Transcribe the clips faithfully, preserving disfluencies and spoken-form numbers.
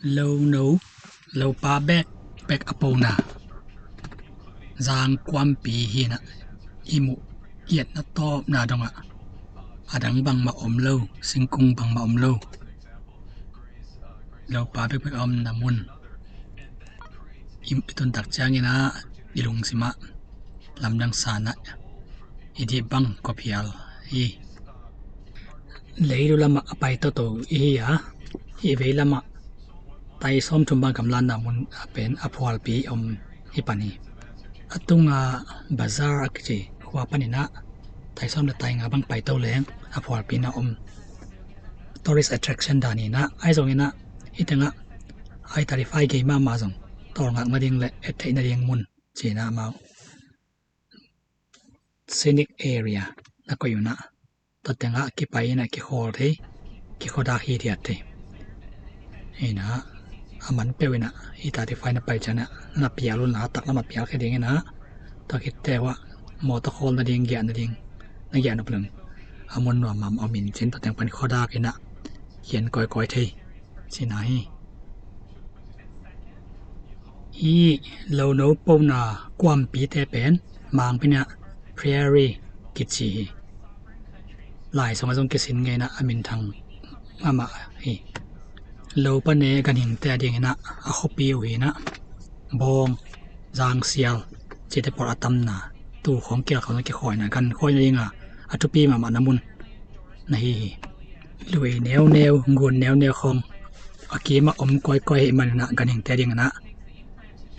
Lono, lopa backpack a pona Zangkuampi hi-in ah, i muh i etna tawpna dongah a dang bangmah om lo, singkung bangmah om lo, lopa backpack a omna mun i, i tuntak ciangin ah i lungsim ah lamdang san ah i dih bang kawphial hi. Leilu lamah a pai toto i hi a, i vei lamah tai sawmthum bang gamlatna mun a pen a phualpi om hi pan hi. A tunga Bazar a kici khua panin ah tai sawm le tai nga bang paito leng a phualpi na om, tourist attraction dan hi-in ah, ahi zongin ah hih tengah I thirty-five gei mahmah zong tawlngak nading le et theih nading mun ci-in ah amau scenic area na koih un ah, tua tengah kipai in ah kikhawl thei, kikhuadak hithiat thei. Hi-in ah a man peuh in ah I thirty-five na pai ciangin ah na pial un la, a taklam a pial khia dingin ah, tua khit teh uh ah mawtaw khawl nading, giah nading na giah nop leng a mun nuam mahmah om in cin, tua teng pan khuadak in ah kian kawikawi thei cihna hi. Hih Lono pona kuampite pen Mangpau in ah Prairie kici hi. Lai sungah zong kisin ngei in ah a minthang mahmah hi. Lopa ne ganhingte a dingin ah a khuapi uh hi-in ah, bawng, zangsial cihte pawl a tamna, tu khawng kial khawng kikhawina, gan khawi nading a a thupi mahmahna mun na hi hi. Lui neuneu, gun neuneu khawng a kimah om kawikawi ahih manin ah ganhingte a dingin ah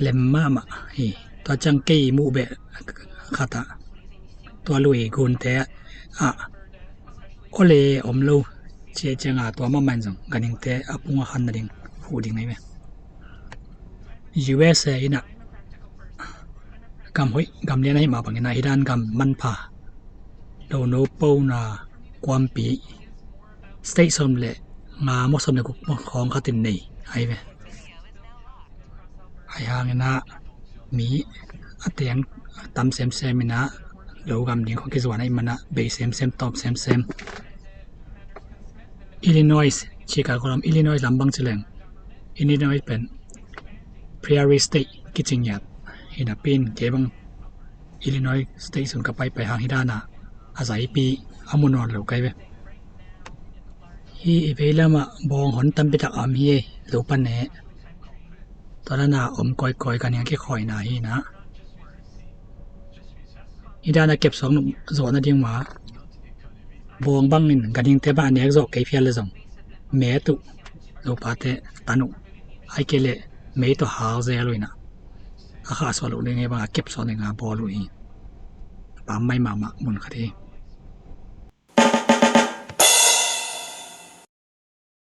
lem mahmah hi. Tua ciang kei muh beh khat ah tua lui gunte ah aw le om lo ci-a ciangin tua mahmah in zong ganhingte a pung a khan nading huh ding ahi ve. U S A in ah gam hoih gam lian ahih mah bangin ah hih dan gam manpha Lono pona kuampi state sawm le nga maw, sawm le guk maw khawng khat in nei ahi ve. Ahi hangin ah mi a teng tam semsem in ah lo gam ding khawng kizuan ahih manin ah bei semsem, tawm semsem. Illinois, Chicago lam Illinois lam bang ci leng, Illinois pen Prairie State kici ngiat hi napi-in, kei bang Illinois State sung ka paipai hang hih dan a a zaipi a mu nawn lo ka hi ve. Hih i vei lamah bawng hon tampi tak a om hi, lopa ne. Tua dan a om kawikawi, ganhing a kikhawina hi-in ah, hih dan a kepsuak nop zawh nading mah bawng bangin ganhingte bang a nek zawh kei phial le zong met uh, lopate tan uh, ahih kei leh mei tawh hal zel uh in ah, a khahsuah loh ding hi bang a kepsuak ding a bawl uh hi. Pammaih mahmah mun khat hi.